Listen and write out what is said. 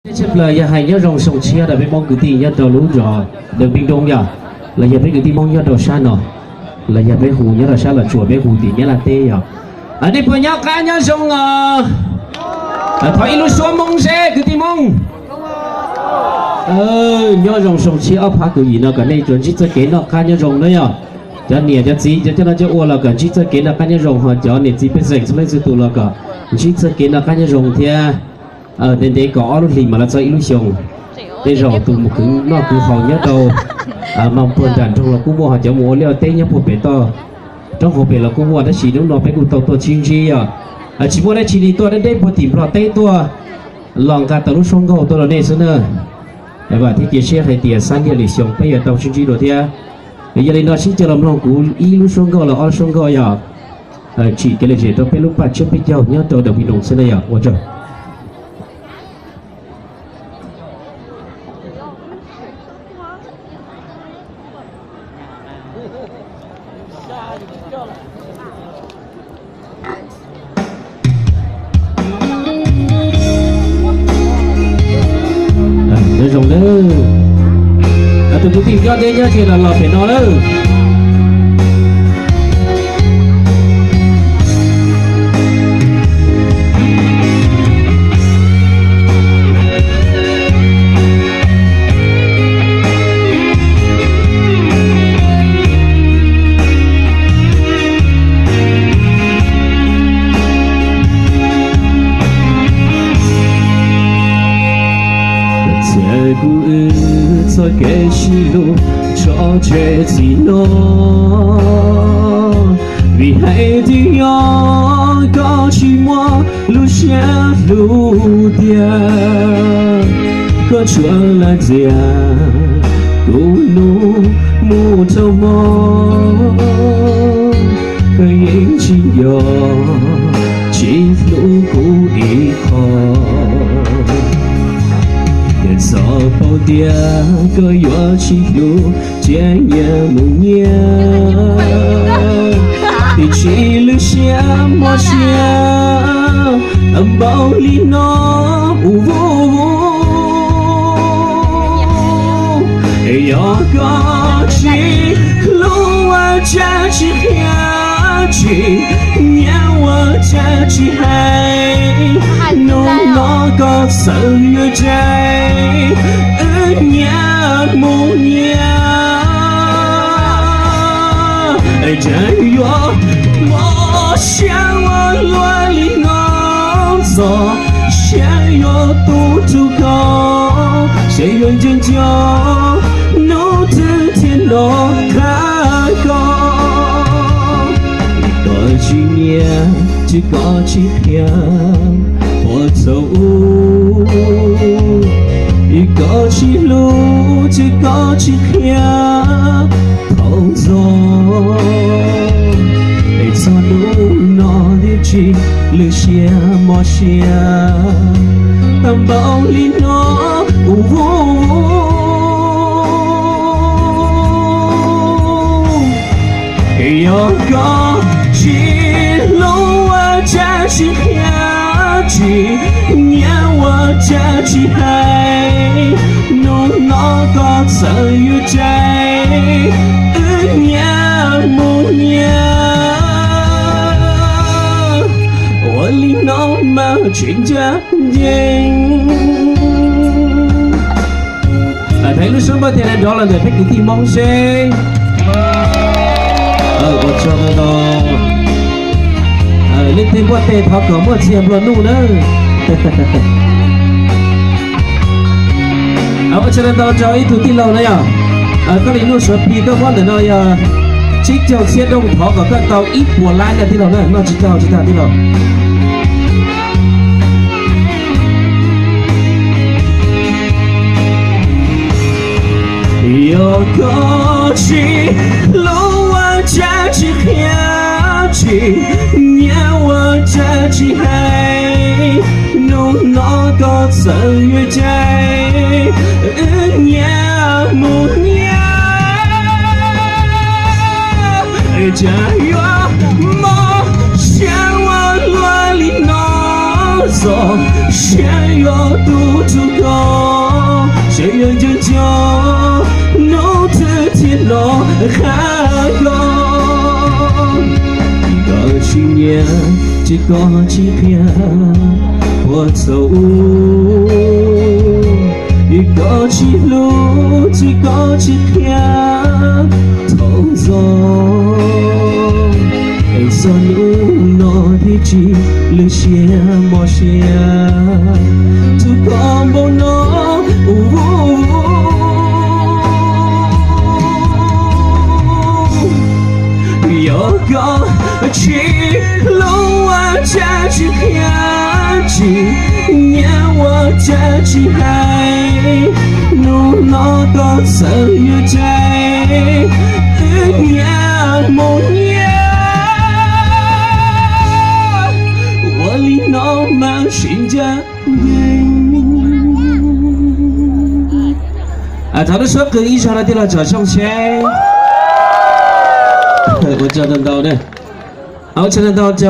Tshaj plaws yog hais nyob zoo xyoo tshiab rau peb Hmoob kwv tij nyob rau lub zos Dawm Npij Doo yog, los yog peb kwv tij Hmoob nyob rau sab no, los yog peb hu nyob rau sab Los Tsuas peb hu tias Nyab Laj teb yog. Nej puas nyob qab nyob zoo os? Thov ib lub suab Hmoob seb kwv tij Hmoob. Nyob zoo xyoo tshiab ob phav kaum yim no kom nej tsuas ntsib txoj kev noj qab nyob zoo na yog. Cov niam cov txiv cov coj noj coj ua los kom ntsib txoj kev noj qab nyob zoo, ho cov niam txiv pej xeem txhua leej txhua tus los kom ntsib txoj kev noj qab nyob zoo thiab. Ntev ntev kom ob lub hlis mam los txog ib lub xyoos. Tej zaum tus mus khwv noj khwv haus nyob rau mas puag nram nroog los kuj muaj, ho cov mus ua liaj ua teb nyob puag pem toj roob hauv pem los kuj muaj, tab sis hnub no peb kuj tau tuaj sib ntsib yog tsis muaj dab tsi li, tuaj deb deb puag tim Nplog teb tuaj los nqa tau lub suab nkauj tuaj rau nej xwb na. Vam thiab cia siab hais tias xab niaj lwm xyoo peb yuav tau sib ntsib dua thiab. Yog li no sib cog los mloog kuv ib lub suab nkauj los ob lub suab nkauj yog tsim kev lom zem rau peb lub paj tsiab peb caug nyob rau Dawm Npij Doo xwb na yog. Ua tsaug. Nyob zoo nawb. Tus kwv tij nyob deb nyob ze los los pem no lawm. Txia kuv wb txoj kev sib hlub tso tseg txij no, vim hais tias yog koj tsis muaj lub siab hlub tiag, koj tsuas lam ntxias kuv hnub mus rau hmo, koj yeej tsis nco tsis hlub kuv ib qho. Yog txhob paub tias koj yuav tsis hlub cia nyias mus nyias, twb tsis lwm siab mob siab tau npaum li no. Yog koj tsis hlub ua cas tsis qhia, tsis nyiam ua cas tsis hais, hnub no koj txawm yuav tseg wb nyias mus nyias. Cas yuav mob siab ua luaj li no, txog siab yuav tu rau koj, siab yuav nco nco hnub twg thiaj nco qab koj. Koj tsis nyiam ces koj tsis qhia, puas txhaum ub, koj tsis hlub ces koj tsis qhia thaum ntxov, es txog hnub no twb tsis lwm siab mob siab tau npaum li no. Yog koj tsis hlub ua cas tsis qhia, tsis nyiam ua cas tsis hais, hnub no koj txawm yuav tseg wb nyias mus nyias. Ua li no mas tsis ncaj ncees. Thov ib lub suab npawg thiab nrov los ntawm peb kwv tij Hmoob seb. Ua tsaug ntau. Leej twg npuaj tes thov kom muaj txiag nplua nuj nawb. Ua tsaug ntau rau ib tug tij laug na yog. Koj li nuj Suav Phi koj muab ntawm no yog tsib caug txhiab dooj, thov kom koj tau ib puas lab na tij laug na, noj tsis tau tsis tag tij laug. Yog koj tsis hlub ua cas tsis qhia, tsis nyiam ua cas tsis hais, hnub no koj txawm yuav tseg wb nyias mus nyias. Cas yuav mob siab ua luaj li no, Txog siab yuav tu rau koj, siab yuav nco nco hnub twg thiaj los qhia koj. Koj tsis nyiam ces koj tsis qhia, puas txhaum? Koj tsis hlub ces koj tsis qhia thaum zoo. Es txog hnub no thiaj tsis lwm siab mos siab rau koj npaum no. Yog koj tsis hlub ua cas tsis qhia, tsis nyiam ua cas tsis hais, hnub no koj txawm yuav tseg wb nyias mus nyias. Ua li no mas sib ntsa nkees. Thov lub suab qw ib zaug no thiaj los tsom zoo seb. Ua tsaug ntau ntau na. Ua tsaug ntau ntau rau